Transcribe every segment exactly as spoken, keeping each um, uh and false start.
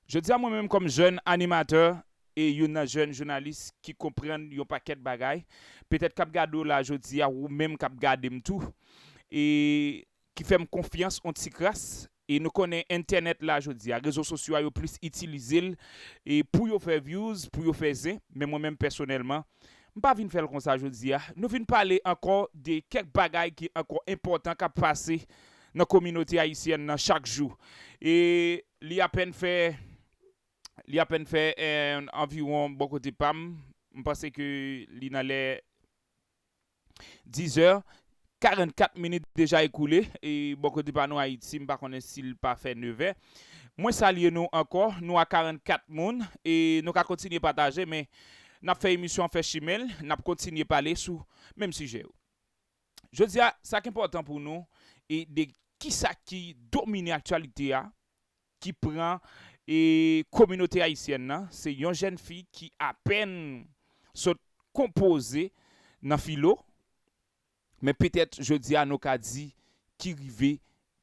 Jodi a, mwen menm kòm jèn animatè e youn nan jèn jounalis ki konprann yon pakèt bagay, petèt k ap gade w la jodi a, ou menm k ap gade m tou, e ki fè m konfyans on ti kras, e nou konnen entènèt la jodi a, rezo sosyo a, yo plis itilize l e pou yo fè views, pou yo fè zen, men mwen menm pèsonèlman, m pa vin fè l konsa jodi a. Nou vin pale ankò de kèk bagay ki ankò enpòtan k ap pase nan kominote ayisyèn nan chak jou. E li apèn fè, li apèn fè, eh, anviwon bò kote pa m. M panse ke li nan lè dizè, karannkat minit deja ekoule. E bò kote pa nou Ayiti, m pa konnen si l pa fè nevè. Mwen salye nou ankò, nou a karannkat moun, e nou ka kontinye pataje, men n ap fè emisyon an fè chimen l, n ap kontinye pale sou menm sijè yo. Jodi a, sa k enpòtan pou nou, e de kisa ki domine aktyalite a, ki pran, e kominote ayisyèn nan, se yon jèn fi ki apèn sot konpoze nan filo, men petèt jodi a nou ka di ki rive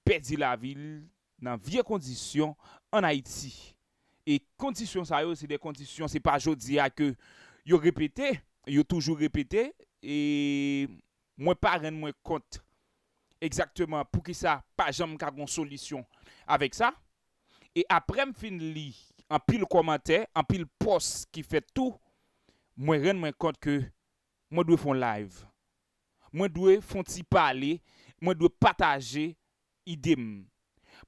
pèdi lavi l nan vye kondisyon ann Ayiti. E kondisyon sa yo, se de kondisyon, se pa jodi a ke yo repete, yo toujou repete, e mwen pa rann mwen kont egzakteman poukisa pa janm ka gon solisyon avèk sa. E apre m fin li anpil kòmantè, anpil pòs ki fèt tou, mwen rann mwen kont ke mwen dwe fè yon live. Mwen dwe fè yon ti pale, mwen dwe pataje ide m.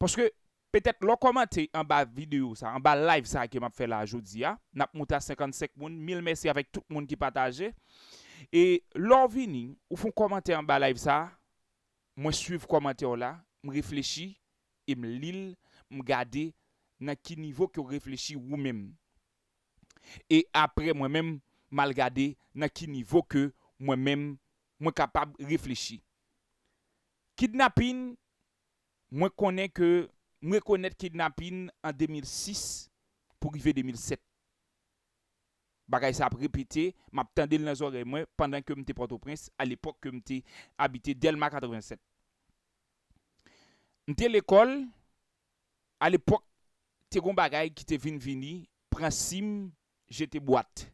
Paske petèt lè w kòmante anba videyo sa, anba live sa ke m ap fè la jodi a, n ap moute a senkannsenk moun, mil mèsi avèk tout moun ki pataje. E lè w vini, ou fè yon kòmantè anba live sa, mwen swiv kòmantè w la, m reflechi, e m li l, m gade nan ki nivo ke w reflechi ou menm. E apre mwen menm, m al gade nan ki nivo ke mwen menm, mwen kapab reflechi. Kidnapin, mwen konnen ke, m rekonèt kidnapin an de mil sis pou rive de mil sèt. Bagay sa ap repete, m ap tande l nan zòrèy mwen pandan ke m te Pòtoprens, alepòk ke m te abite Dèlma katrevennsèt. M te lekòl, alepòk, te gon bagay ki te vin vini, pran sim, jete bwat,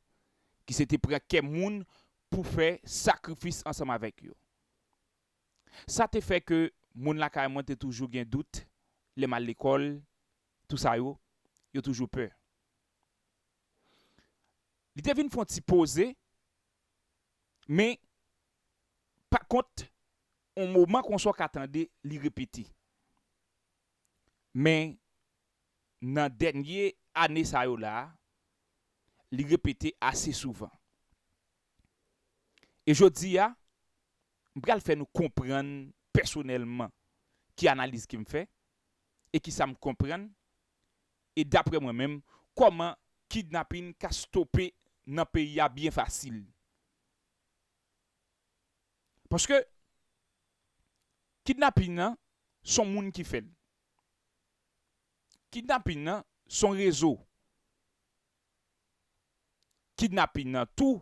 ki se te pran kè moun pou fè sakrifis ansanm avèk yo. Sa te fè ke moun lakay mwen te toujou gen dout, lè m al lekòl, tou sa yo, yo toujou pè. Li te vin fè yon ti poze, men, pa kont, yon moman konsa w ka tande li repete. Men, nan dènye ane sa yo la, li repete ase souvan. E jodi a, m pral fè nou konprann pèsonèlman ki analiz ke m fè e ki sa m konprann, e daprè mwen menm, kòman kidnapin ka stope nan peyi a byen fasil. Paske kidnapin nan, se yon moun ki fè l. Kidnapin nan, se yon rezo. Kidnapin nan tou,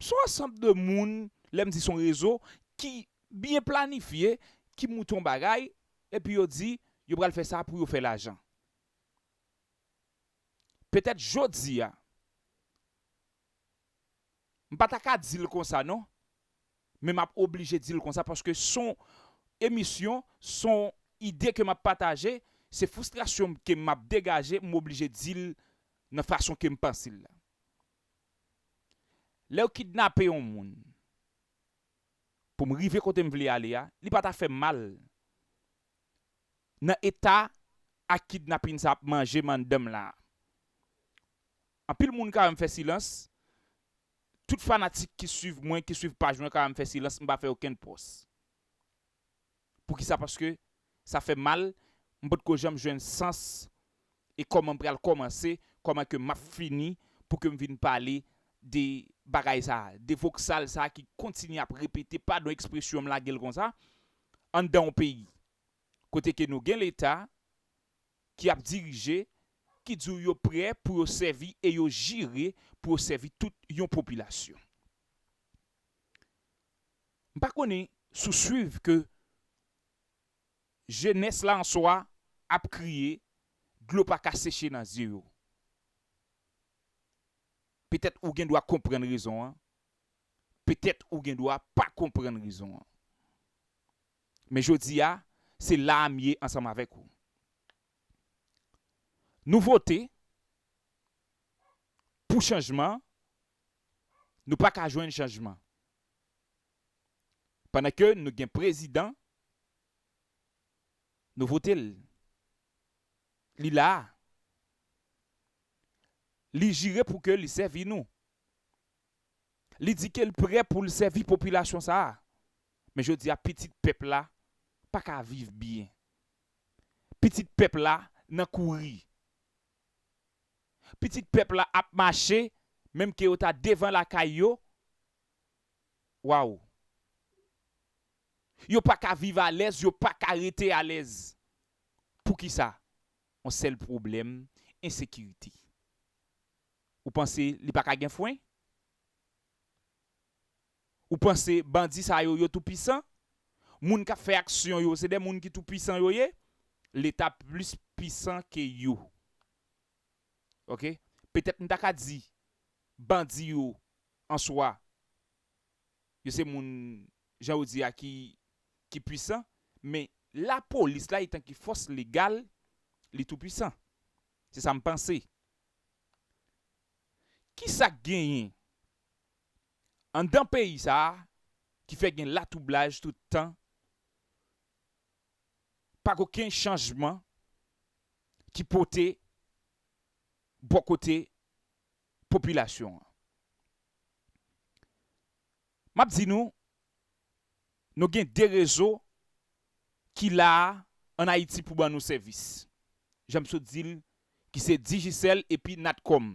se yon ansanm de moun, lè m di se yon rezo, ki byen planifye, ki moute yon bagay, epi yo di, yo pral fè sa pou yo fè lajan. Petèt jodi a, m pa ta ka di l konsa non, men m ap oblije di l konsa paske se yon emisyon, se yon ide ke m ap pataje, se fristrasyon ke m ap degaje, m oblije di l nan fason ke m panse l la. Lè yo kidnape yon moun, pou m rive kote m vle ale a, li pa ta fè m mal. Nan eta a kidnapin sa ap manje m anndan m la. Anpil moun ka wè m fè silans. Tout fanatik ki swiv mwen, ki swiv paj mwen, ka wè m fè silans, m pa fè okenn pòs. Poukisa? Paske sa fè mal, m potko janm jwenn sans e kòman m pral kòmanse, kòman ke m ap fini pou ke m vin pale de bagay sa, de voksal sa ki kontinye ap repete, padon ekspresyon m lage l konsa, anndan yon peyi kote ke nou gen Leta ki ap dirije, ki di w yo prè pou yo sèvi e yo jire pou yo sèvi tout yon popilasyon. M pa konnen si w swiv ke jenès la an swa ap kriye, dlo pa ka seche nan zye yo. Petèt ou gen dwa konprann rezon an. Petèt ou gen dwa pa konprann rezon an. Men jodi a, se la a m ye ansanm avèk ou. Nou vote pou chanjman, nou pa ka jwenn chanjman. Pandan ke nou gen prezidan, nou vote l. Li la. Li jire pou ke li sèvi nou. Li di ke l prè pou l sèvi popilasyon sa a. Men jodi a, pitit pèp la pa ka viv byen. Pitit pèp la nan kouri. Pitit pèp la ap mache, menm ke yo ta devan lakay yo. Waw. Yo pa ka viv alèz, yo pa ka rete alèz. Poukisa? Yon sèl pwoblèm, ensekirite. Ou panse li pa ka gen fwen? Ou panse bandi sa yo, yo toupisan? Moun k ap fè aksyon yo, se de moun ki toupisan yo ye? Leta plis pisan ke yo. Oke? Petèt m ta ka di bandi yo an swa, yo se moun, jan yo di a, ki, ki pwisan, men lapolis la, etan ki fòs legal, li tou pwisan. Se sa m panse. Kisa k genyen anndan peyi sa a ki fè gen latwoublaj tout tan, pa gen okenn chanjman ki pote bò kote popilasyon an? M ap di nou, nou gen de rezo ki la a ann Ayiti pou ban nou sèvis. Jan m sot di l, ki se Digicel epi Natcom.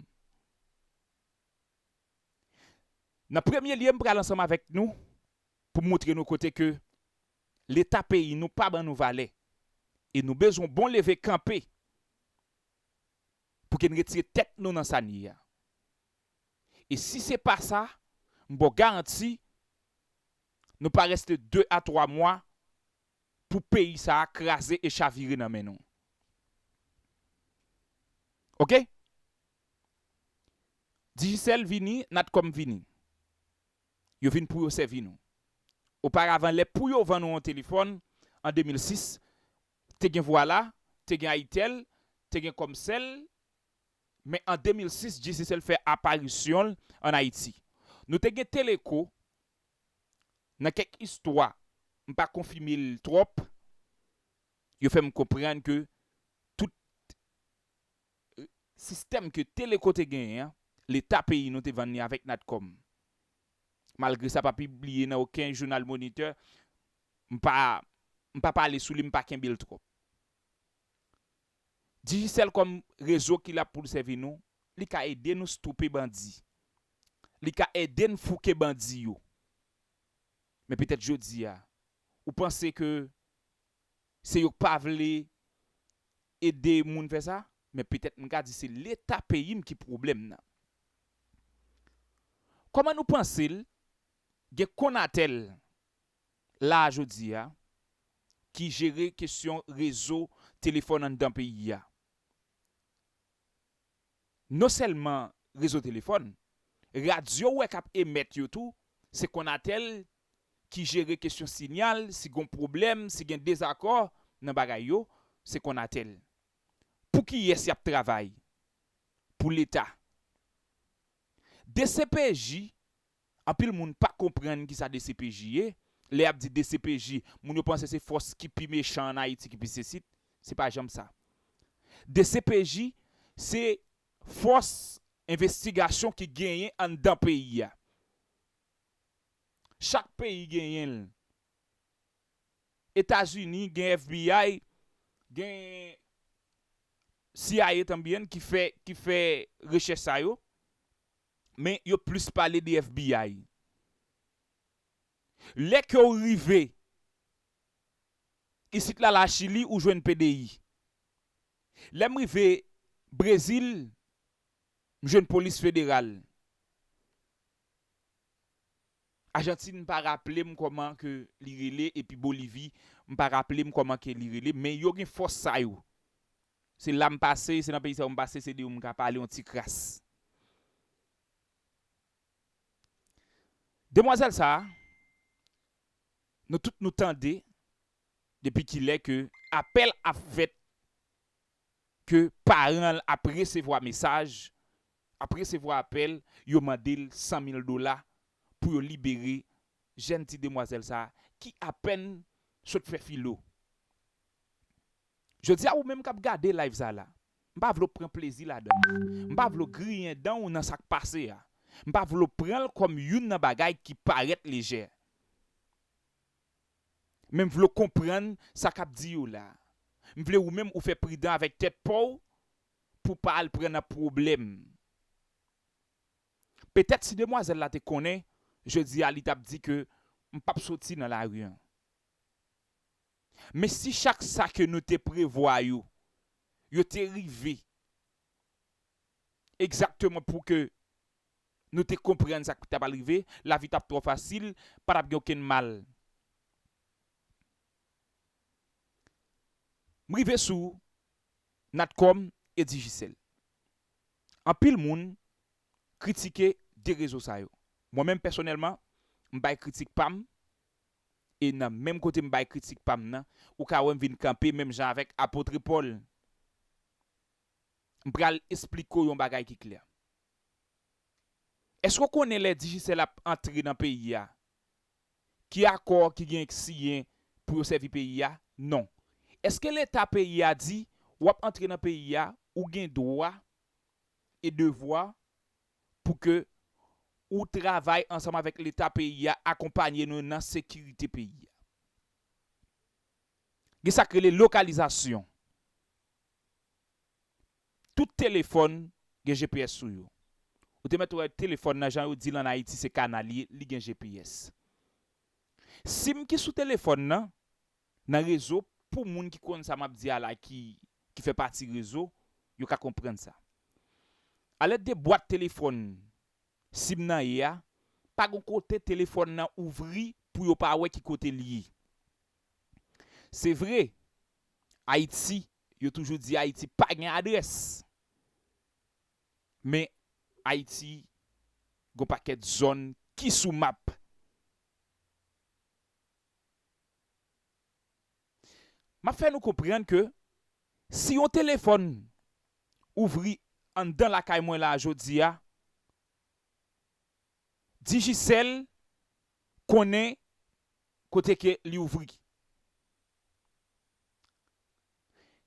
Nan premye lye, m pral ansanm avèk nou pou m montre nou kote ke Leta peyi nou pa ban nou valè. E nou bezwen bon leve kanpe pou ke n retire tèt nou nan sa n ye a. E si se pa sa, m ba w garanti, nou pa reste de a twa mwa pou peyi sa a kraze e chavire nan men nou. Oke? Digicel vini, Natcom vini. Yo vin pou yo sèvi nou. Oparavan, lè pou yo vann ou yon telefòn, an de mil sis, te gen Vwala, te gen Ayitel, te gen Kòmsèl, men an de mil sis, Digicel fè aparisyon l ann Ayiti. Nou te gen Teleco, nan kèk istwa, m pa konfime l twòp, yo fè m konprann ke tout sistèm ke Teleco te genyen an, Leta peyi nou te vann li avèk Natcom. Malgre sa pa pibliye nan okenn jounal Moniteur, m pa, m pa pale sou li, m pa kenbe l twòp. Digicel kòm rezo ki la pou l sèvi nou, li ka ede nou stoupe bandi. Li ka ede n fouke bandi yo. Men petèt jodi a, ou panse ke se yo k pa vle ede moun fè sa? Men petèt m ka di se Leta peyi m ki pwoblèm nan. Kòman nou panse l gen Conatel la a jodi a ki jere kesyon rezo telefòn anndan peyi a? Non sèlman rezo telefòn, radyo w wè k ap emèt yo tou, se Conatel ki jere kesyon sinyal, si gon pwoblèm, si gen dezakò nan bagay yo, se Conatel. Pou kiyès y ap travay? Pou Leta. D C P J, anpil moun pa konprann kisa D C P J ye. Lè y ap di D C P J, moun yo panse se fòs ki pi mechan ann Ayiti, ki pi sesi. Se pa janm sa. D C P J, se fòs envestigasyon ki genyen anndan peyi a. Chak peyi genyen l. Etazini gen F B I, gen C I A tanbyen ki fè, ki fè rechèch sa yo. Men yo plis pale de F B I. Lè ke w rive isit la, la Chili, ou jwenn P D I. Lè m rive Brezil, m jwenn polis federal. Ajantin, m pa raple m kòman ke li rele, epi Bolivi, m pa raple m kòman ke li rele, men yo gen fòs sa yo. Se la m pase, se nan peyi sa yo m pase, se de yo m ka pale yon ti kras. Demwazèl sa a, nou tout nou tande depi kilè ke apèl ap fèt, ke paran l ap resevwa mesaj, ap resevwa apèl, yo mande l san mil dola pou yo libere jèn ti demwazèl sa a ki apèn sot fè filo. Jodi a, ou menm k ap gade live sa la, m pa vle w pran plezi ladan l. M pa vle w griyen dan w nan sa k pase a. M pa vle w pran l kòm youn nan bagay ki parèt lejè. Men m vle w konprann sa k ap di yo la. M vle ou menm ou fè pridan avèk tèt pa w pou w pa al pran nan pwoblèm. Petèt si demwazèl la te konnen, jodi a li t ap di ke m p ap soti nan lari an. Men si chak sa ke nou te prevwa yo, yo te rive egzakteman pou ke nou te konprann sa k t ap al rive, lavi t ap twò fasil, pa t ap gen okenn mal. M rive sou Natcom e Digicel. Anpil moun kritike de rezo sa yo. Mwen menm pèsonèlman, m bay kritik pa m, e nan menm kote m bay kritik pa m nan, ou ka wè m vin kanpe menm jan avèk Apot Pòl. M pral esplike w yon bagay ki klè. Èske w konnen lè Digicel ap antre nan peyi a, ki akò ki gen siyen pou yo sèvi peyi a? Non. Èske Leta peyi a di, w ap antre nan peyi a, ou gen dwa e devwa pou ke ou travay ansanm avèk Leta peyi a, akonpanye nou nan sekirite peyi a? Gen sa k rele lokalizasyon. Tout telefòn gen G P S sou yo. Ou te mèt wè telefòn nan, jan yo di l ann Ayiti, se kanal li ye, li gen G P S. Si m ki sou telefòn nan, nan rezo, pou moun ki konn sa m ap di a la, ki, ki fè pati rezo, yo ka konprann sa. Alèd de bwat telefòn sim nan ye a, pa gon kote telefòn nan ouvri pou yo pa wè ki kote l ye. Se vre, Ayiti, yo toujou di Ayiti pa gen adrès. Men Ayiti gon pakèt zòn ki sou map. M ap fè nou konprann ke si yon telefòn ouvri anndan lakay mwen la jodi a, Digicel konnen kote ke li ouvri.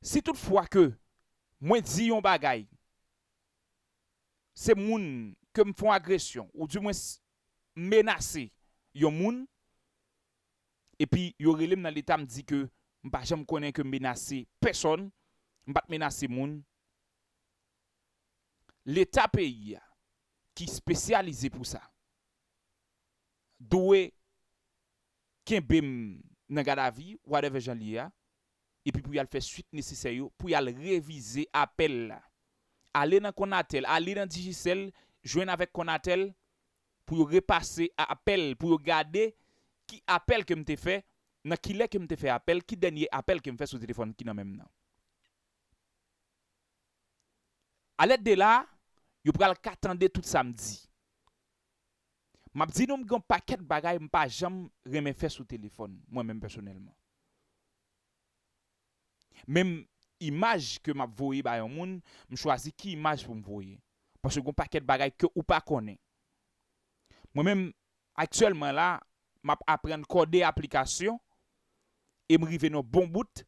Si toutfwa ke mwen di yon bagay, se moun ke m fè yon agresyon, oudimwens m menase yon moun, epi yo rele m nan Leta, m di ke m pa janm konnen ke m menase pèsòn, m pa t menase moun, Leta peyi a, ki espesyalize pou sa, dwe kenbe m nan gadavi, whatever jan l ye a, epi pou y al fè swit nesesè yo, pou y al revize apèl la. Ale nan Conatel, ale nan Digicel, jwenn avèk Conatel, pou yo repase a-, apèl, pou yo gade ki apèl ke m te fè, nan kilè ke m te fè apèl, ki dènye apèl ke m fè sou telefòn ki nan men m nan. Alèd de la, yo pral ka tande tout sa m di. M ap di nou, m gen yon pakèt bagay m pa janm renmen fè sou telefòn, mwen menm pèsonèlman. Menm imaj ke m ap voye ba yon moun, m chwazi ki imaj pou m voye. Paske gen yon pakèt bagay ke ou pa konnen. Mwen menm, aktyèlman la, m ap aprann kòde aplikasyon e m rive nan bon bout,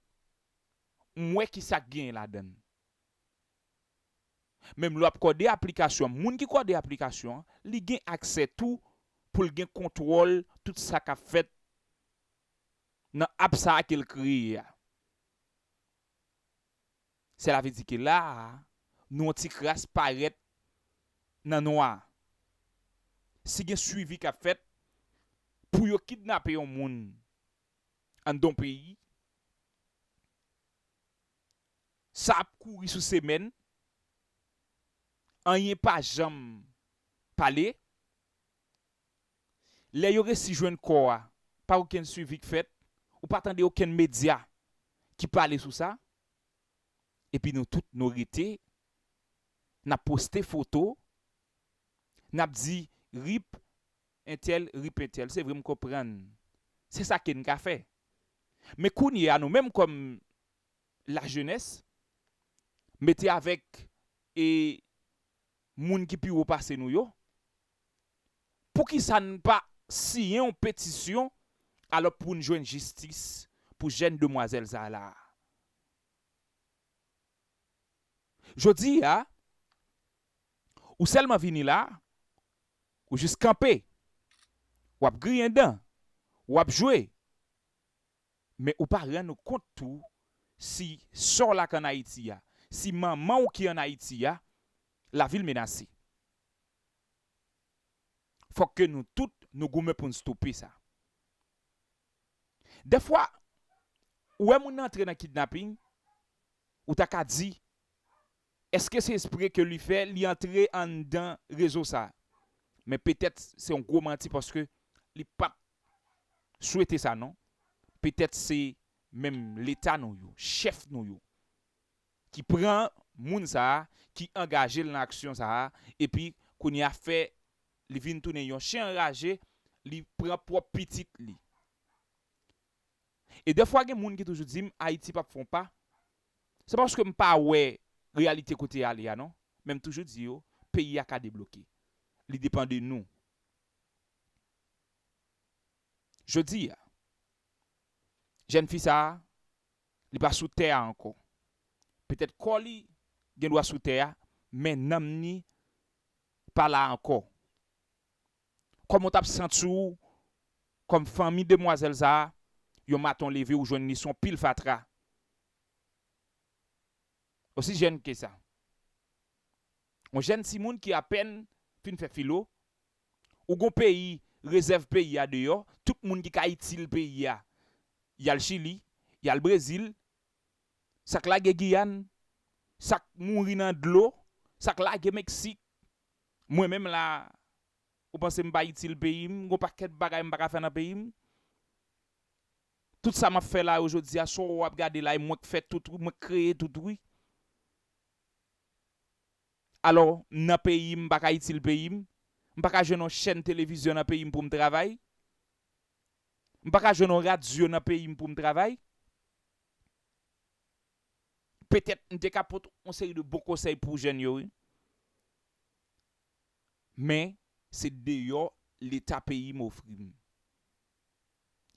m wè ki sa k genyen ladan l. Menm lè w ap kòde aplikasyon an, moun ki kòde aplikasyon an, li gen aksè tou pou l gen kontwòl tout sa k ap fèt nan app sa a ke l kreye a. Sèla vle di ke la a, nou yon ti kras parèt nan nwa. Si gen swivi k ap fèt, pou yo kidnape yon moun anndan yon peyi, sa ap kouri sou semèn, anyen pa janm pale. Lè yo resi jwenn kò a, pa okenn swivi k fèt, ou pa tande okenn medya ki pale sou sa. Epi nou tout nou rete, n ap poste foto, n ap di rip entèl, rip entèl. Se vre, m konprann. Se sa ke n ka fè. Men kounye a, nou menm kòm lajenès, mete avèk e moun ki pi wo pase nou yo, poukisa n pa siyen yon petisyon alò pou n jwenn jistis pou jèn demwazèl sa a la a? Jodi a, ou sèlman vini la, ou jis kanpe, w ap griyen dan, w ap jwe, men ou pa rann ou kont tou si sè w la k ann Ayiti a, si manman w ki ann Ayiti a, lavi l menase. Fòk ke nou tout, nou goumen pou n stope sa. Dèfwa, ou wè moun nan antre nan kidnaping, ou ta ka di, èske se espre ke li fè, li antre anndan rezo sa? Men petèt se yon gwo manti paske li p ap swete sa non. Petèt se menm Leta nou yo, chèf nou yo, ki pran moun sa a, ki angaje l nan aksyon sa a, epi kounye a fè li vin tounen yon chen anraje, li pran pwòp pitit li. E dèfwa gen moun ki toujou di m, Ayiti p ap fè yon pa. Se pa paske m pa wè reyalite kote y ale a non, men m toujou di yo, peyi a ka debloke. Li depann de nou. Jodi a, jèn fi sa a, li pa sou tè a ankò. Petèt kò li gen dwa sou tè a, men nanm ni pa la ankò. Kòman w t ap santi w kòm fanmi demwazèl sa a, yon maten w leve ou jwenn li se yon pil fatra? Osi jèn ke sa. Yon jèn timoun ki apèn fin fè filo, ou gon peyi, rezèv peyi a deyò, tout moun ki ka itil peyi a, y al Chili, y al Brezil, sa k lage Giyàn, sa k mouri nan dlo, sa k lage Meksik. Mwen menm la, ou panse m pa itil peyi m, gon pakèt bagay m pa ka fè nan peyi m. Tout sa m ap fè la yo jodi a, si w ap gade la, e mwen k fè tout wi, mwen k kreye tout wi. Alò, m nan peyi m, m pa ka itil peyi m, m pa ka jwenn yon chèn televizyon nan peyi m pou m travay, m pa ka jwenn yon radyo nan peyi m pou m travay. Petèt m te ka pote yon seri de bon konsèy pou jèn yo wi. Men se deyò leta peyi m ofri m.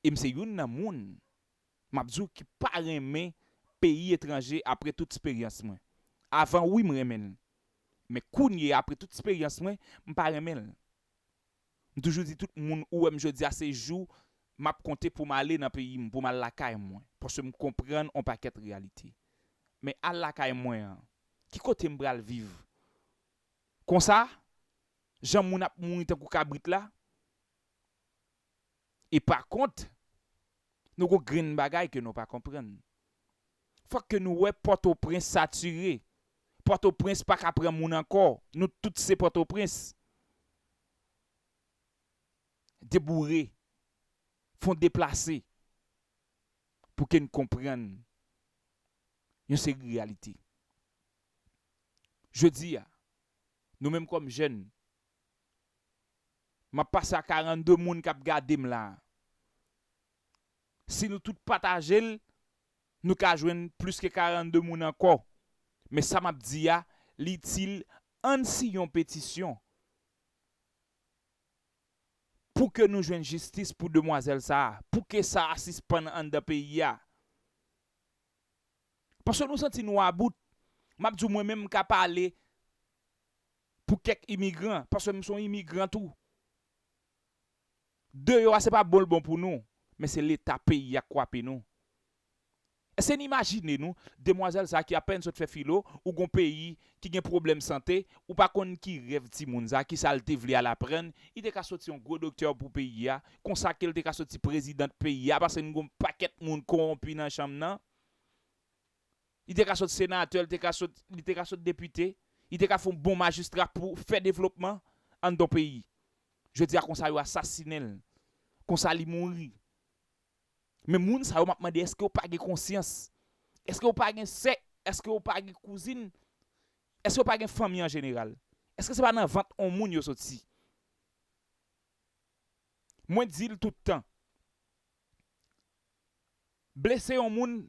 E m se youn nan moun, m ap di w, ki pa renmen peyi etranje apre tout eksperyans mwen. Avan wi m renmen l. Men kounye a apre tout eksperyans mwen, m pa renmen l. M toujou di tout moun ou wè m jodi a se jou m ap konte pou m ale nan peyi m, pou m al lakay mwen. Paske m konprann on pakèt reyalite. Men al lakay mwen an, ki kote m pral viv? Konsa, jan moun ap mouri tankou kabrit la, e pa kont, nou gon grenn bagay ke nou pa konprann. Fòk ke nou wè Pòtoprens satire. Pòtoprens pa ka pran moun ankò. Nou tout se Pòtoprens. Deboure. Fon deplase. Pou ke n konprann yon seri reyalite. Jodi a, nou menm kòm jèn, m ap pase a karannde moun k ap gade m la a. Si nou tout pataje l, nou ka jwenn plis ke karannde moun ankò. Men sa m ap di a, li itil, ann siyen yon petisyon pou ke nou jwenn jistis pou demwazèl sa a, pou ke sa a sispann anndan peyi a. Paske nou santi nou about. M ap di w mwen menm m ka pale pou kèk imigran, paske m se yon imigran tou. Deyò a se pa bon l bon pou nou, men se leta peyi a k kwape nou. Èske n imajine nou, demwazèl sa a ki apèn sot fè filo, ou gon peyi ki gen pwoblèm sante, ou pa konn ki rèv timoun sa a, kisa l te vle al aprann, li te ka soti yon gwo doktè pou peyi a, konsa ke l te ka soti prezidan peyi a, paske n gon pakèt moun kowonpi nan chanm nan. Li te ka sot senatè, li te ka sot, li te ka sot depite, li te ka fè yon bon majistra pou fè devlopman anndan peyi. Jodi a konsa yo asasinen l. Konsa li mouri. Men moun sa yo m ap mande èske yo pa gen konsyans? Èske yo pa gen sè? Èske yo pa gen kouzin? Èske yo pa gen fanmi an jeneral? Èske se pa nan vant on moun yo soti? Mwen di l tout tan, blese yon moun,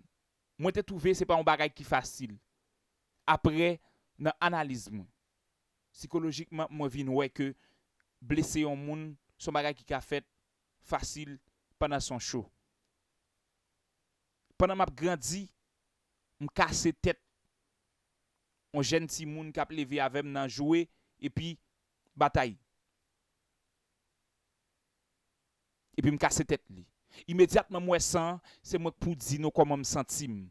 mwen te twouve se pa yon bagay ki fasil. Apre, nan analiz mwen, sikolojikman, mwen vin wè ke blese yon moun se yon bagay ki ka fèt fasil pandan se yon cho. Pandan m ap grandi, m kase tèt yon jèn timoun k ap leve avè m nan jwe epi batay. Epi m kase tèt li. Imedyatman m wè san an, se mwen k pou di nou kòman m santi m.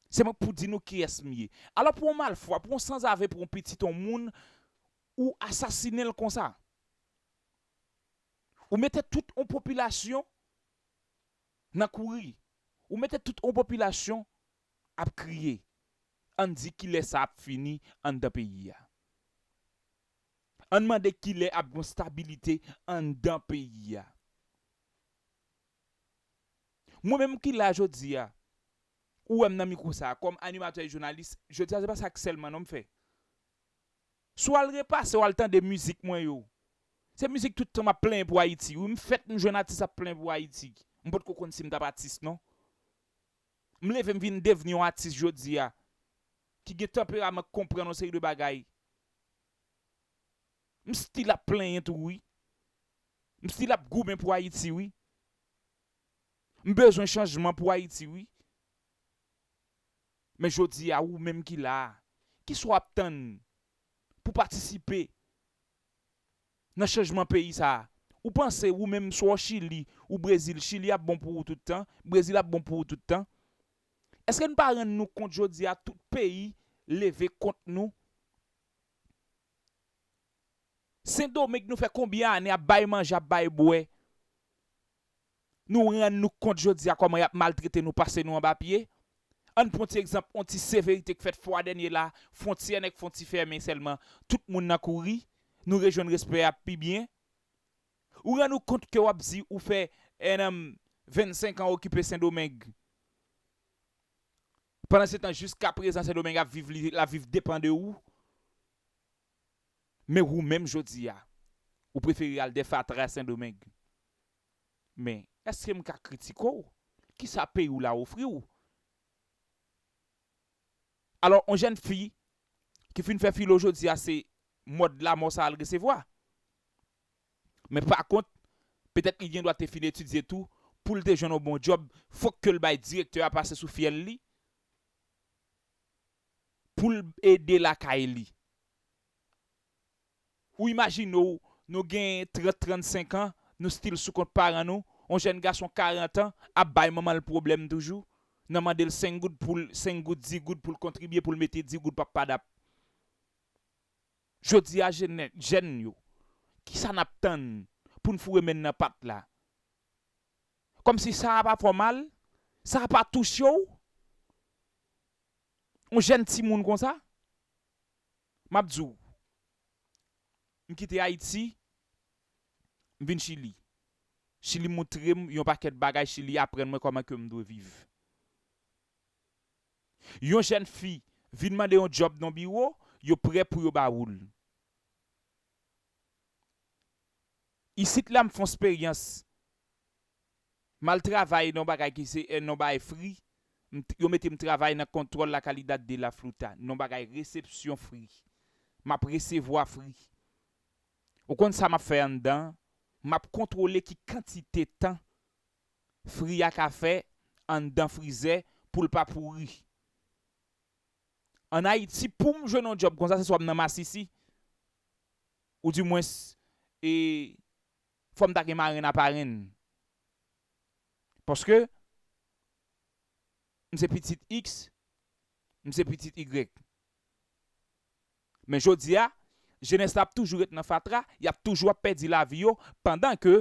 Se mwen k pou di nou kiyès m ye. Alò, pou yon malfwa, pou yon sanzave, pou yon pitit yon moun, ou asasinen l konsa. Ou mete tout yon popilasyon nan kouri. Ou mete tout yon popilasyon ap kriye. Ann di kilè sa ap fini anndan peyi a. Ann mande kilè ap gen stabilite anndan peyi a. Mwen menm ki la jodi a, ou wè m nan mikwo sa a, kòm animatè e jounalis, jodi a se pa sa k sèlman non m fè. Si w al repase, w al tande mizik mwen yo. Se mizik tout tan m ap plenyen pou Ayiti. Wi, m fèt m jwenn atis ap plenyen pou Ayiti. M potko konn si m t ap atis non. M leve m vin devni yon atis jodi a. Ki gen tanperaman k konprann yon seri de bagay. M still ap plenyen tou wi. M still ap goumen pou Ayiti wi. M bezwen chanjman pou Ayiti wi. Men jodi a ou menm ki la a, kisa w ap tann pou patisipe nan chanjman peyi sa a? Ou panse ou menm swa w Chili, ou Brezil, Chili ap bon pou ou tout tan, Brezil ap bon pou ou tout tan? Èske n pa rann nou kont jodi a tout peyi leve kont nou? Sendomeng nou fè konbyen ane ap bay manje, ap bay bwè? Nou rann nou kont jodi a kòman y ap maltrete nou, pase nou anba pye? Ann pran ti egzanp, yon ti severite k fèt fwa dènye la, fwontyè nèk fwonti fèmen sèlman, tout moun nan kouri, nou rejwenn respè a pi byen. Ou rann ou kont ke w ap di ou fè, eh, vennsenk an okipe Sendomeng. Pandan se tan, jiska prezan, Sendomeng ap viv li, l ap viv depan de ou. Men ou menm jodi a, ou prefere al dè fatra Sendomeng. Men, èske m ka kritike w? Kisa peyi w la ofri w? Alò, yon jèn fi ki fin fè filo jodi a, se mòd lamò sa a l resevwa. Men pa kont, petèt li gen dwa te fin etidye tou, pou l te jwenn yon bon djòb, fòk ke l bay direktè a pase sou fyèl li, pou l ede lakay li. Ou imajine w, nou gen trant, trannsenk an, nou still sou kont paran nou, yon jèn gason karant an ap bay manman l pwoblèm toujou, nan mande l senk goud pou l, senk goud, di goud pou l kontribye, pou l mete di goud p ap padap. Jodi a, jèn, jèn yo, kisa n ap tann pou n foure men n nan pat la? Kòmsi sa a pa fè w mal? Sa a pa touche w? Yon jèn timoun konsa? M ap di w, m kite Ayiti, m vin Chili. Chili moutre m yon pakèt bagay, Chili aprann mwen kòman ke m dwe viv. Yon jèn fi vin mande yon djòb nan biwo, yo prè pou yo ba ou l. Isit la, m fè yon esperyans. M al travay nan yon bagay ki se, eh, nan yon bagay fri. M t-, yo mete m travay nan control la calidad de la fruta, nan yon bagay resepsyon fri. M ap resevwa fri. Ou konn sa m ap fè anndan? M ap kontwole ki kantite tan fri a ka fè anndan frizè pou l pa pouri. Ann Ayiti, pou m jwenn yon djòb konsa, se swa m nan masisi, oudimwens, e, fò m ta gen marenn a parenn. Paske, m se pitit X, m se pitit Y. Men jodi a, jenès la ap toujou ret nan fatra, y ap toujou ap pèdi lavi yo, pandan ke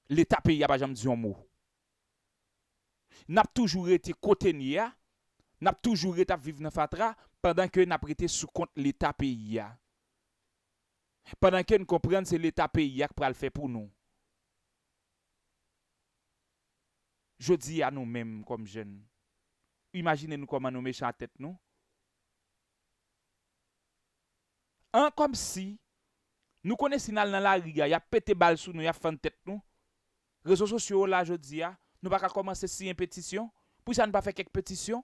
Leta peyi a pa janm di yon mo. N ap toujou rete kote n ye a, n ap toujou ret ap viv nan fatra, pandan ke n ap rete sou kont Leta peyi a. Pandan ke n konprann se Leta peyi a k pral fè pou nou. Jodi a nou menm kòm jèn, imajine nou kòman nou mechan a tèt nou. An, kòmsi nou konnen si n al nan lari a, y ap pete bal sou nou, y ap fann tèt nou. Rezo sosyo yo la jodi a, nou pa ka kòmanse siyen petisyon? Poukisa nou pa fè kèk petisyon?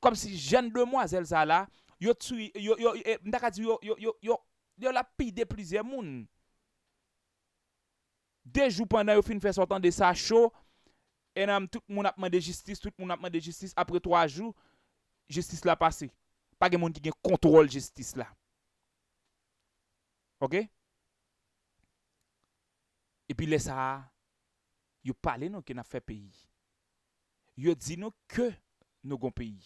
Kòmsi jèn demwazèl sa la, yo tiye, yo, yo, e, m ta ka di yo, yo, yo, yo, yo lapide plizyè moun. De jou pandan yo fin fè sa w tande sa cho, e nan tout moun ap mande jistis, tout moun ap mande jistis, apre twa jou, jistis la pase. Pa gen moun ki gen kontwòl jistis la. Oke? Epi lè sa a, yo pale nou ke n ap fè peyi. Yo di nou ke nou gon peyi.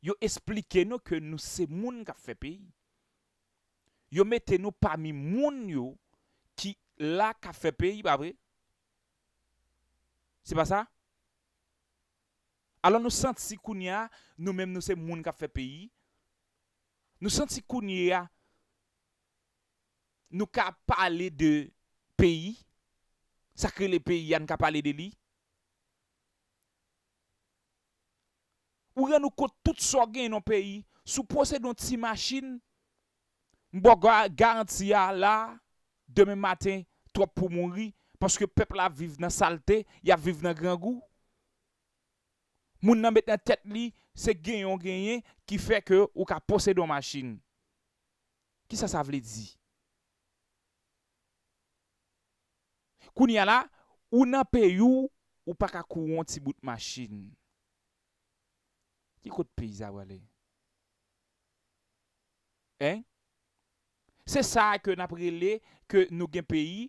Yo esplike nou ke nou se moun k ap fè peyi. Yo mete nou pami moun yo ki la k ap fè peyi, pa vre? Se pa sa? Alò nou santi kounye a, nou menm nou se moun k ap fè peyi. Nou santi kounye a, nou ka pale de peyi. Sa k rele peyi a, nou ka pale de li. Ou rann ou kont tout sa w genyen nan peyi, si w posede yon ti machin, m ba w ga-, garanti a la, demen maten, twòp pou mouri, paske pèp la ap viv nan salte, y ap viv nan grangou. Moun nan met nan tèt li, se genyen w genyen ki fè ke ou ka posede yon machin. Kisa sa vle di? Kounye a la, ou nan peyi w, ou pa ka kouri yon ti bout machin. Ki kot peyi sa prale? Hein? Se sa ke n ap rele ke nou gen peyi.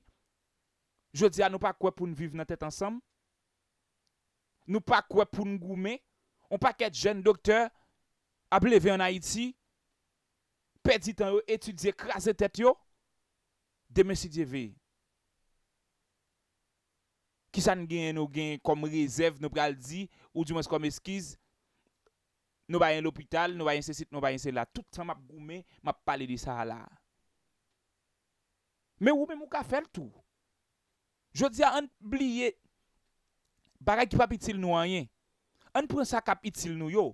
Jodi a, nou pa kwè pou n viv nan tèt ansanm. Nou pa kwè pou n goumen. On pakèt jèn doktè ap leve ann Ayiti, pèdi tan yo, etidye, kraze tèt yo. Demen, si Dye vle, kisa n genyen, nou genyen kòm rezèv, nou pral di, oudimwens kòm eskiz, nou pa gen lopital, nou pa gen sesit, nou pa gen sela. Tout tan m ap goumen, m ap pale de sa a la. Men ou menm ou ka fè l tou. Jodi a, ann bliye bagay ki p ap itil nou anyen. Ann pran sa k ap itil nou yo.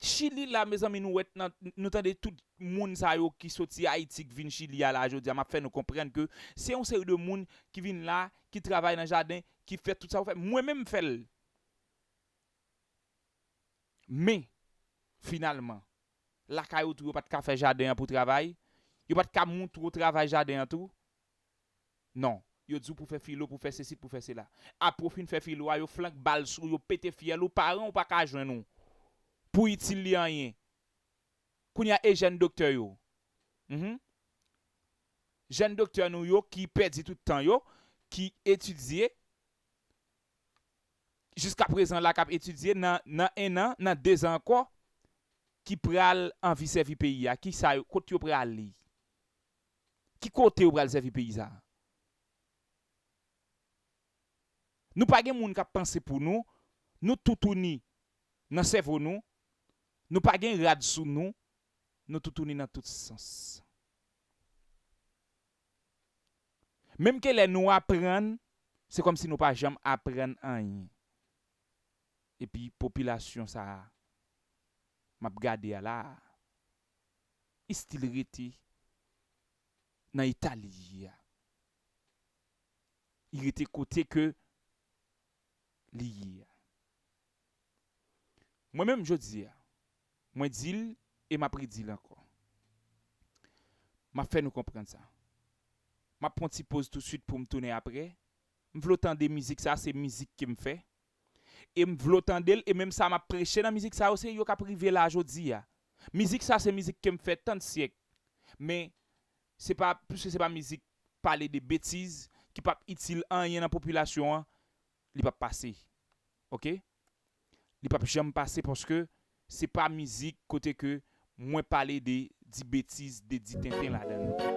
Chili la, mezanmi, nou wè nan, nou tande tout moun sa yo ki soti Ayiti, ki vin Chili a la, jodi a, m ap fè nou konprann ke se yon seri de moun ki vin la, ki travay nan jaden, ki fè tout sa yo fè. Mwen menm, m fè l. Men, finalman, lakay ou tou, yo pa t ka fè jaden an pou travay, yo pa t ka moutre w travay jaden an tou. Non, yo di w pou fè filo, pou fè sesi, pou fè sela. Apre w fin fè filo a, yo flank bal sou, yo pete fyèl ou, paran w pa ka jwenn ou pou itil li anyen. Kounye a, e jèn doktè yo? Mhm. Jèn doktè nou yo ki pèdi tout tan yo, ki etidye, jiskaprezan la k ap etidye, nan, nan en an, nan de zan ankò, ki pral anvi sèvi peyi a. Kisa yo, kot yo prale? Ki kote yo pral sèvi peyi sa a? Nou pa gen moun k ap panse pou nou, nou toutouni nan sèvo nou, nou pa gen rad sou nou, nou toutouni nan tout sans. Menm ke lè nou aprann, se kòmsi nou pa janm aprann anyen. Epi popilasyon sa a, m ap gade a la a, li still rete nan eta li ye a. Li rete kote ke li ye a. Mwen menm jodi a, mwen di l e m ap redi l ankò. M ap fè nou konprann sa. M ap pran ti poz tousuit pou m tounen apre. M vle w tande mizik sa, se mizik ke m fè. E m vle w tande l, e menm sa m ap preche nan mizik sa yo, se yo k ap rive la jodi a. Mizik sa, se mizik ke m fè tant syèk. Men, se pa, piske se pa mizik pale de betiz ki p ap itil anyen nan popilasyon an, li p ap pase. Oke? Li p ap janm pase paske se pa mizik kote ke mwen pale de di betiz, de di tenten ladan l.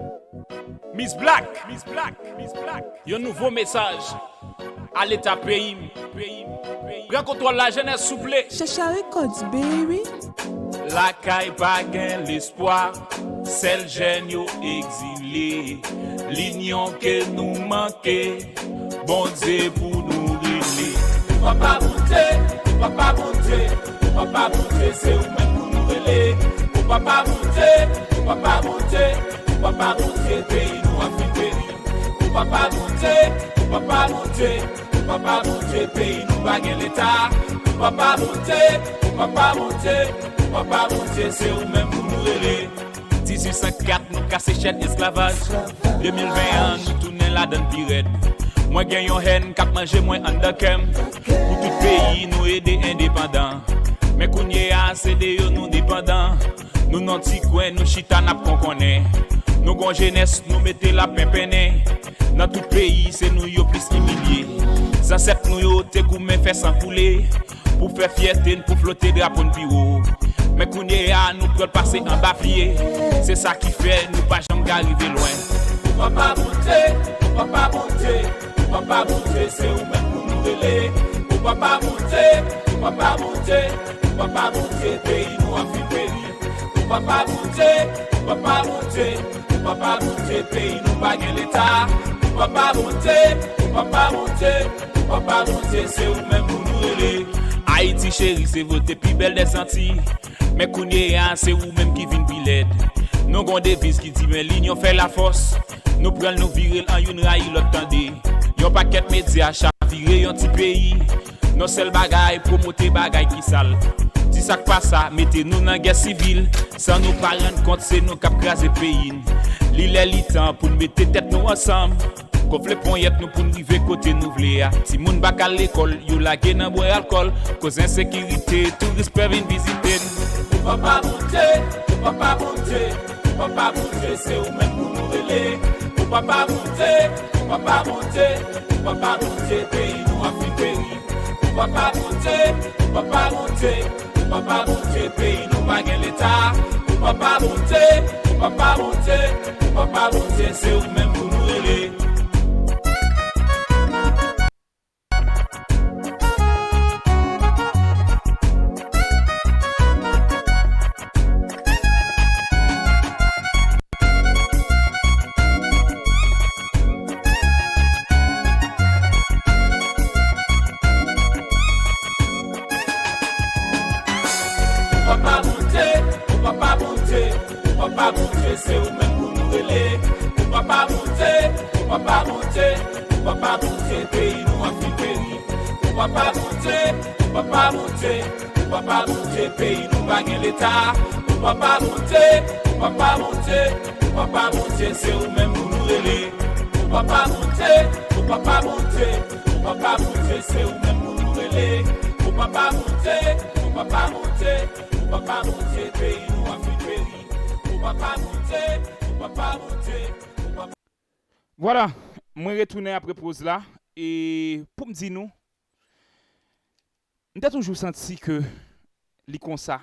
Miss Black, Miss Black, Miss Black. Yon nouvo mesaj a leta peyi m. Pran kontwòl lajenès, souple. Chacha Records, baby. Lakay pa gen lespwa. Sèl jèn yo egzile, linyon ke nou manke, Bondye pou nou rele. Ou papa Bondye, ou papa Bondye, ou papa Bondye, se ou menm pou nou rele. Ou papa Bondye, ou papa Bondye, ou papa Bondye, peyi nou ap fin peri. Ou papa Bondye, ou papa Bondye, ou papa Bondye, peyi nou pa gen leta. Ou papa Bondye, ou papa Bondye, ou papa Bondye, se ou menm pou nou rele. Dizuit san kat, nou kase chèn esklavaj. De mil ven an, nou tounen ladann pi rèd. Mwen gen yon hèn k ap manje mwen anndan kè m. Pou tout peyi, nou ede endepandan. Men kounye a, se de yo nou depandan. Nou nan ti kwen, nou chita, n ap konkonnen. Nou gon jenès, nou mete l ap penpennen. Nan tout peyi, se nou yo plis imilye. Zansèt nou yo te goumen fè san koule. Pou fè fyète n, pou flote drapo n pi wo. Men kounye a, nou pral pase anba pye. Se sa ki fè nou pa janm ka rive lwen. Ou papa Bondye, ou papa Bondye, ou papa Bondye, se ou menm pou nou rele. Ou papa Bondye, ou papa Bondye, ou papa Bondye, peyi nou ap fin peri. Ou papa Bondye, ou papa Bondye, ou papa Bondye, peyi nou pa gen leta. Ou papa Bondye, ou papa Bondye, ou papa Bondye, se ou menm pou nou rele. Ayiti cheri, se vo te pi bèl dè Zanti. Men kounye a, se ou menm ki vin pi lèd. Nou gon deviz ki di men linyon fè lafòs. Nou pran l, nou vire l an youn rayi lòt tande. Yon pakèt medya chavire yon ti peyi. Yon sèl bagay, pwomote bagay ki sal. Di sa k pa sa, mete nou nan gè sivil. San nou pa rann kont, se nou k ap kraze peyi n. Li lè li tan pou n mete tèt nou ansanm. Gonfle ponyèt nou pou n rive kote nou vle a. Timoun pa k al lekòl, yo lage nan bwè alkòl. Koz ensekirite, touris pè vin vizite n. Ou papa Bondye, ou papa Bondye, ou papa Bondye, se ou menm pou nou rele. Ou papa Bondye, ou papa Bondye, ou papa Bondye, peyi nou ap fin peri. Ou papa Bondye, ou papa Bondye, ou papa Bondye, peyi nou pa gen leta. Ou papa Bondye, ou papa Bondye, ou papa Bondye, se ou menm pou nou rele. Ou papa Bondye, ou papa Bondye, ou papa Bondye, se ou menm pou nou rele. Ou papa Bondye, ou papa Bondye, ou papa Bondye, peyi nou ap fin peri. Ou papa Bondye, ou papa Bondye, ou papa Bondye, peyi nou pa gen leta. Ou papa Bondye, ou papa Bondye, ou papa Bondye, se ou menm pou nou rele. Ou papa Bondye, ou papa Bondye, ou papa Bondye, se ou menm pou nou rele. Ou papa Bondye, ou papa Bondye, ou papa Bondye, peyi nou ap fin peri. Ou papa Bondye, ou papa Bondye, ou papa Vwala, mwen retounen apre poz la, e pou m di nou, m te toujou santi ke li konsa.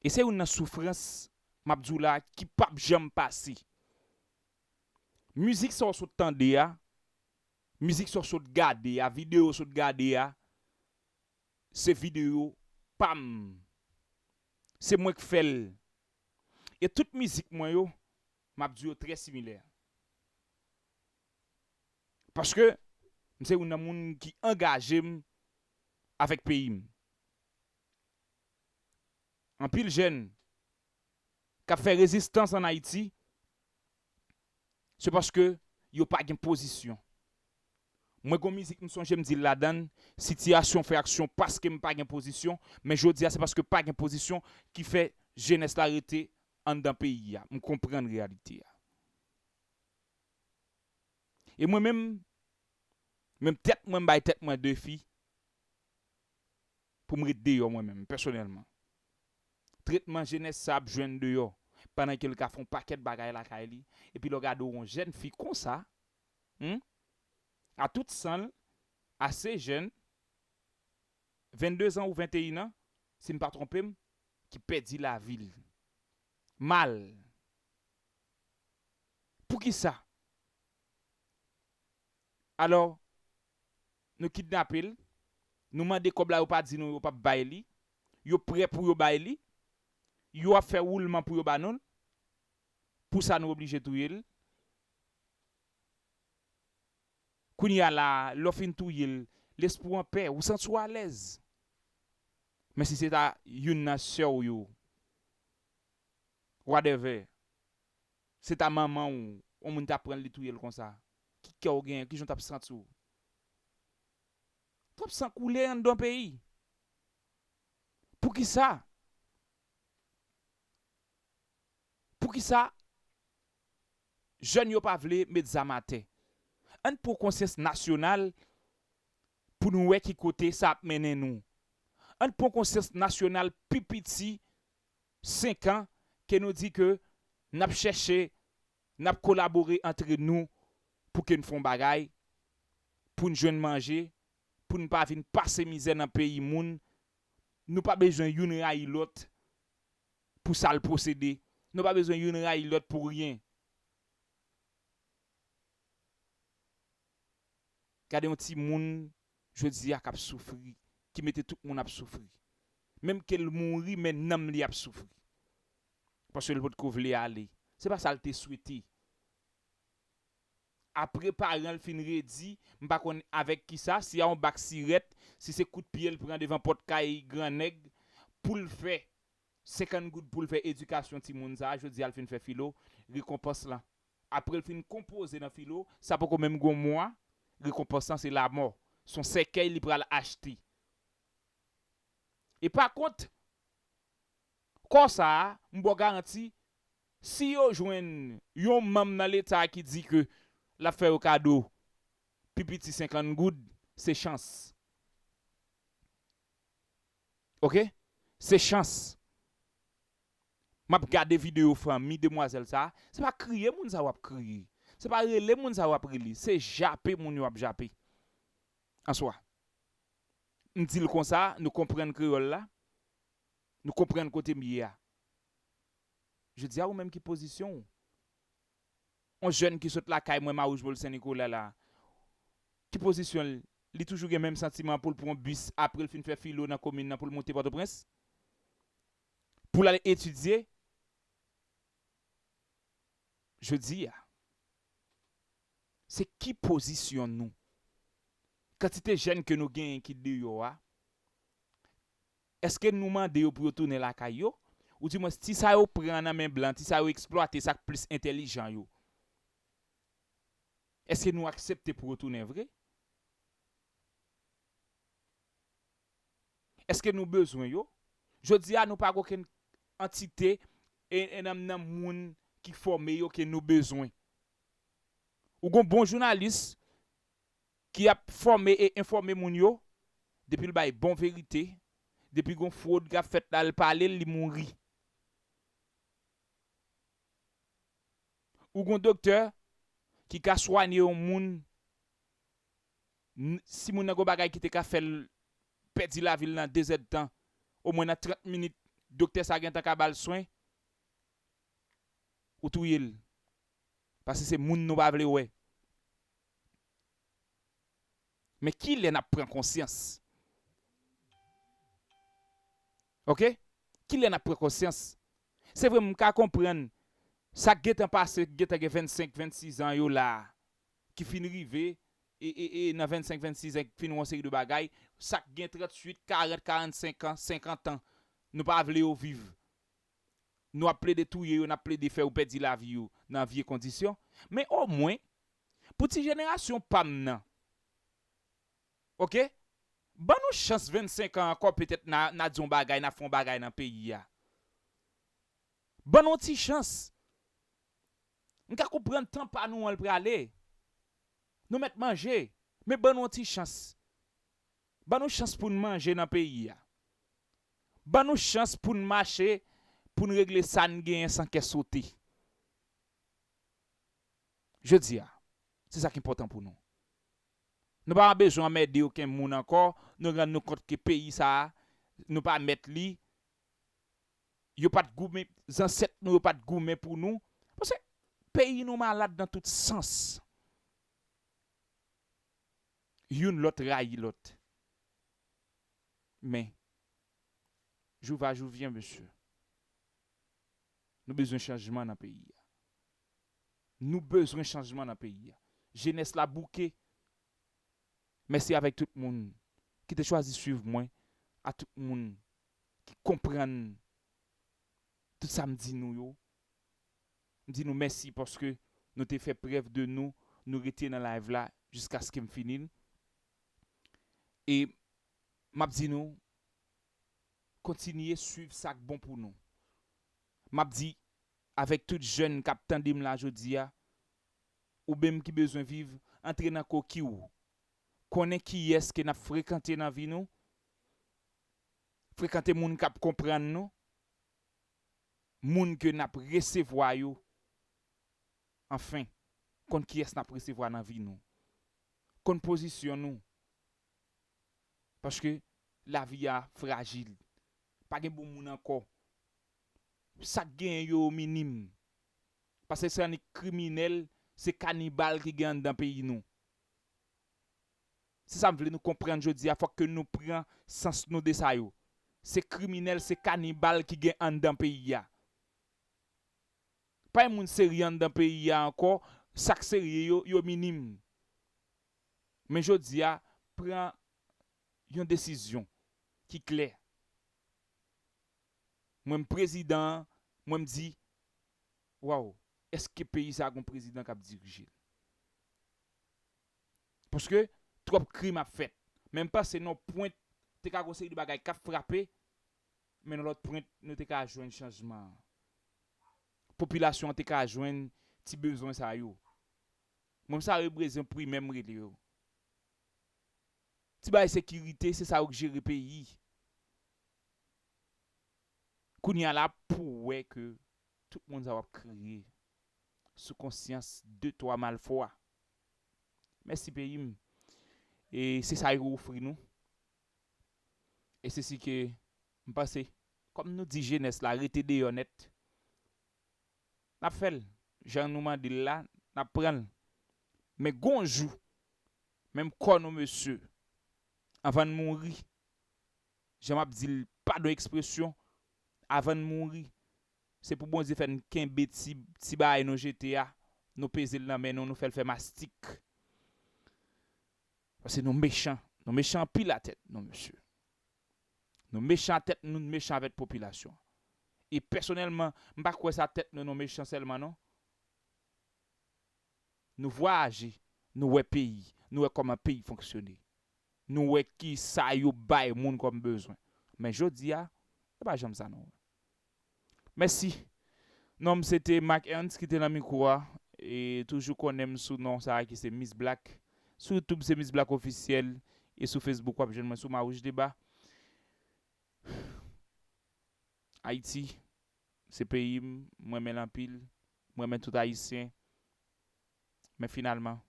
E se youn nan soufrans m ap di w la ki p ap janm pase. Mizik sa w sot tande a, mizik sa w sot gade a, videyo w sot gade a, se videyo pa m. Se mwen k fè l. E tout mizik mwen yo, m ap di yo trè similè. Paske m se youn nan moun ki angaje m avèk peyi m. Anpil jèn k ap fè rezistans ann Ayiti, se paske yo pa gen pozisyon. Mwen gon mizik m sonje m di l ladan l, sitiyasyon fè aksyon paske m pa gen pozisyon, men jodi a se paske pa gen pozisyon ki fè jenès la rete anndan peyi a. M konprann reyalite a. E mwen menm, menm tèt mwen, m bay tèt mwen defi pou m ret deyò mwen menm, pèsonèlman. Tretman jenès sa ap jwenn deyò, pandan ke l ka fè yon pakèt bagay lakay li, epi lè w gade w yon jèn fi konsa, hmm, a tout san l, ase jèn, vennde zan ou venteyen an, si m pa twonpe m, ki pèdi lavi l. Mal. Poukisa? Alò, nou kidnape l, nou mande kòb la, yo pa di nou yo p ap bay li, yo prè pou yo bay li, yo ap fè woulman pou yo ba nou l. Pou sa, nou oblije touye l. Kounye a la, lè w fin touye l, lespri w anpè, ou santi w alèz. Men si se ta youn nan sè w yo, whatever, se ta manman w, yon moun ta pran l, li touye l konsa, ki kè w genyen, kijan w t ap santi w? Twòp san koule anndan peyi. Poukisa? Poukisa jèn yo pa vle met zam atè? Ann pran konsyans nasyonal pou nou wè ki kote sa ap mennen nou. Ann pran konsyans nasyonal pi piti senk an ke nou di ke n ap chèche, n ap kolabore antre nou pou ke n fè yon bagay, pou n jwenn manje, pou n pa vin pase mizè nan peyi moun. Nou pa bezwen youn rayi lòt pou sa l posede. Nou pa bezwen youn rayi lòt pou ryen. Gade yon timoun jodi a k ap soufri, ki mete tout moun ap soufri. Menm ke l mouri, men nanm li ap soufri. Paske l potko vle ale. Se pa sa l te swete. Apre paran l fin redi, m pa konn avèk kisa, si a yon bak sirèt, si se kout pye l pran devan pòt kay gran nèg, pou l fè senkant goud pou l fè edikasyon timoun sa a, jodi a l fin fè filo, rekonpans lan. Apre l fin konpoze nan filo, sa poko menm gon mwa, rekonpans lan se lamò. Se yon sèkèy li pral achte. E pa kont, kò sa a, m ba w garanti, si yo jwenn yon manm nan Leta ki di ke l ap fè yo kado pi piti senkant goud, se chans. Oke? Se chans. M ap gade videyo fanmi demwazèl sa a. Se pa kriye moun sa yo ap kriye. Se pa rele moun sa yo ap rele. Se jape moun yo ap jape. Answa. M di l konsa, nou konprann kreyòl la. Nou konprann kote m ye a. Jodi a, ou menm ki pozisyon w? Yon jèn ki sot lakay mwen, Mawouj Bòl Sen Nikola la, ki pozisyon l? Li toujou gen menm santiman pou l pran bis apre l fin fè filo nan komin nan pou l monte Pòtoprens? Pou l al etidye? Jodi a, se ki pozisyon nou? Kantite jèn ke nou genyen ki deyò a, èske nou mande yo pou yo tounen lakay yo? Oudimwens, ti sa yo pran nan men blan, ti sa yo eksplwate, sa k plis entèlijan yo, èske nou aksepte pou yo tounen vre? Èske nou bezwen yo? Jodi a, nou pa gen okenn antite e, e nan, nan moun ki fòme yo ke nou bezwen. Ou gon bon jounalis ki ap fòme e enfòme moun yo, depi l bay bon verite, depi gon fwod k ap fèt la, l pale l, li mouri. Ou gon doktè ki ka swanye yon moun, n- si moun nan gon bagay ki te ka fè l pèdi lavi l nan de zèdtan, omwen nan trant minit, doktè sa gentan ka ba l swen, ou touye l. Paske se moun nou pa vle wè. Men kilè n ap pran konsyans? Oke? Kilè n ap pran konsyans? Se vre, m ka konprann sa k gentan pase, k gentan gen vennsenk, vennsis an yo la a, ki fin rive, e, e, e nan vennsenk, vennsis an, fin wè yon seri de bagay, sa k gen tranntuit, karant, karannsenk an, senkant an, nou pa vle yo viv. Nou ap plede touye yo, n ap plede fè yo pèdi lavi yo nan vye kondisyon. Men omwen, pou ti jenerasyon pa m nan, oke? Ban nou chans vennsenk an ankò, petèt n a, n a di yon bagay, n a fè yon bagay nan peyi a. Ban nou yon ti chans. M ka konprann tan pa nou an l prale. Nou mèt manje, men ban nou yon ti chans. Ban nou chans pou n manje nan peyi a. Ban nou chans pou n mache, pou n regle sa n genyen san kè sote. Jodi a, se sa k enpòtan pou nou. Nou pa bezwen anmède okenn moun ankò, nou rann nou kont ke peyi sa a, nou pa mèt li. Yo pa t goumen, zansèt nou yo pa t goumen pou nou. Paske peyi nou malad nan tout sans. Youn lòt rayi lòt. Men, jou va, jou vyen, mesye. Nou bezwen chanjman nan peyi a. Nou bezwen chanjman nan peyi a. Jenès la bouke. Mèsi avèk tout moun ki te chwazi swiv mwen, a tout moun ki konprann tout sa m di nou yo. M di nou mèsi paske nou te fè prèv de nou, nou rete nan live la jiskaske m fini l. E m ap di nou, kontinye swiv sa k bon pou nou. M ap di avèk tout jèn k ap tande m la jodi a, ou menm ki bezwen viv, antre nan koki w. Konnen kiyès ke n ap frekante nan vi nou, frekante moun k ap konprann nou, moun ke n ap resevwa yo. Anfen, konn kiyès n ap resevwa nan vi nou. Konn pozisyon nou. Paske lavi a frajil. Pa gen bon moun ankò. Sa k genyen yo minim. Paske se annik kriminèl, se kanibal ki gen anndan peyi nou. Se sa m vle nou konprann jodi a, fòk ke nou pran sans nou de sa yo. Se kriminèl, se kanibal ki gen anndan peyi a. Pa gen moun serye anndan peyi a ankò, sa k serye yo, yo minim. Men jodi a, pran yon desizyon ki klè. Mwen m prezidan an, mwen m di, waw, èske peyi sa a gon prezidan k ap dirije l? Paske twòp krim ap fèt. Men m panse nan pwent, te ka gon seri de bagay k ap frape, men nan lòt pwent, nou te ka jwenn chanjman an. Popilasyon an te ka jwenn ti bezwen sa yo. Mwen, m sa reprezan primè m rele yo. Ti bagay sekirite, se sa yo k jere peyi. Kounye a la, pou wè ke tout moun sa w ap kriye sou konsyans de twa malfwa. Mèsi peyi m. E se sa yo ofri nou. E se si ke m panse, kòm nou di jenès la, rete deyò nèt. N ap fè l. Jan nou mande l la, n ap pran l. Men gon jou, menm kò nou mesye, anvan n mouri, jan m ap di l, padon ekspresyon, avan n mouri, se pou Bondye fè n kenbe ti, ti bagay nou jete a, nou peze l nan men nou, nou fè l fè mastik. Paske nou mechan. Nou mechan anpil a tèt nou, mesye. Nou mechan a tèt nou, nou mechan avèk popilasyon. E pèsonèlman, m pa kwè se a tèt nou nou mechan sèlman, non. Nou vwayaje, nou wè peyi, nou wè kòman peyi fonksyone. Nou wè kisa yo bay moun kòm bezwen. Men jodi a, se pa janm sa nou wè. Mèsi. Non m se te Marc Ernst ki te nan mikwo a. E toujou konnen m sou non sa a ki se Miss Black. Sou YouTube se Miss Black Officiel. E sou Facebook w ap jwenn mwen sou Mawouj Deba. Ayiti, se peyi m, m renmen l anpil, m renmen tout Ayisyen. Men finalman,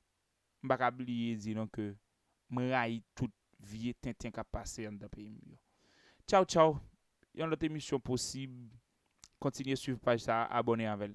m pa ka bliye di nou ke m rayi tout vye tenten k ap pase anndan peyi m yo. Tchaw, tchaw. Yon lòt emisyon posib. Kontinye swiv paj sa a, abòne avè l.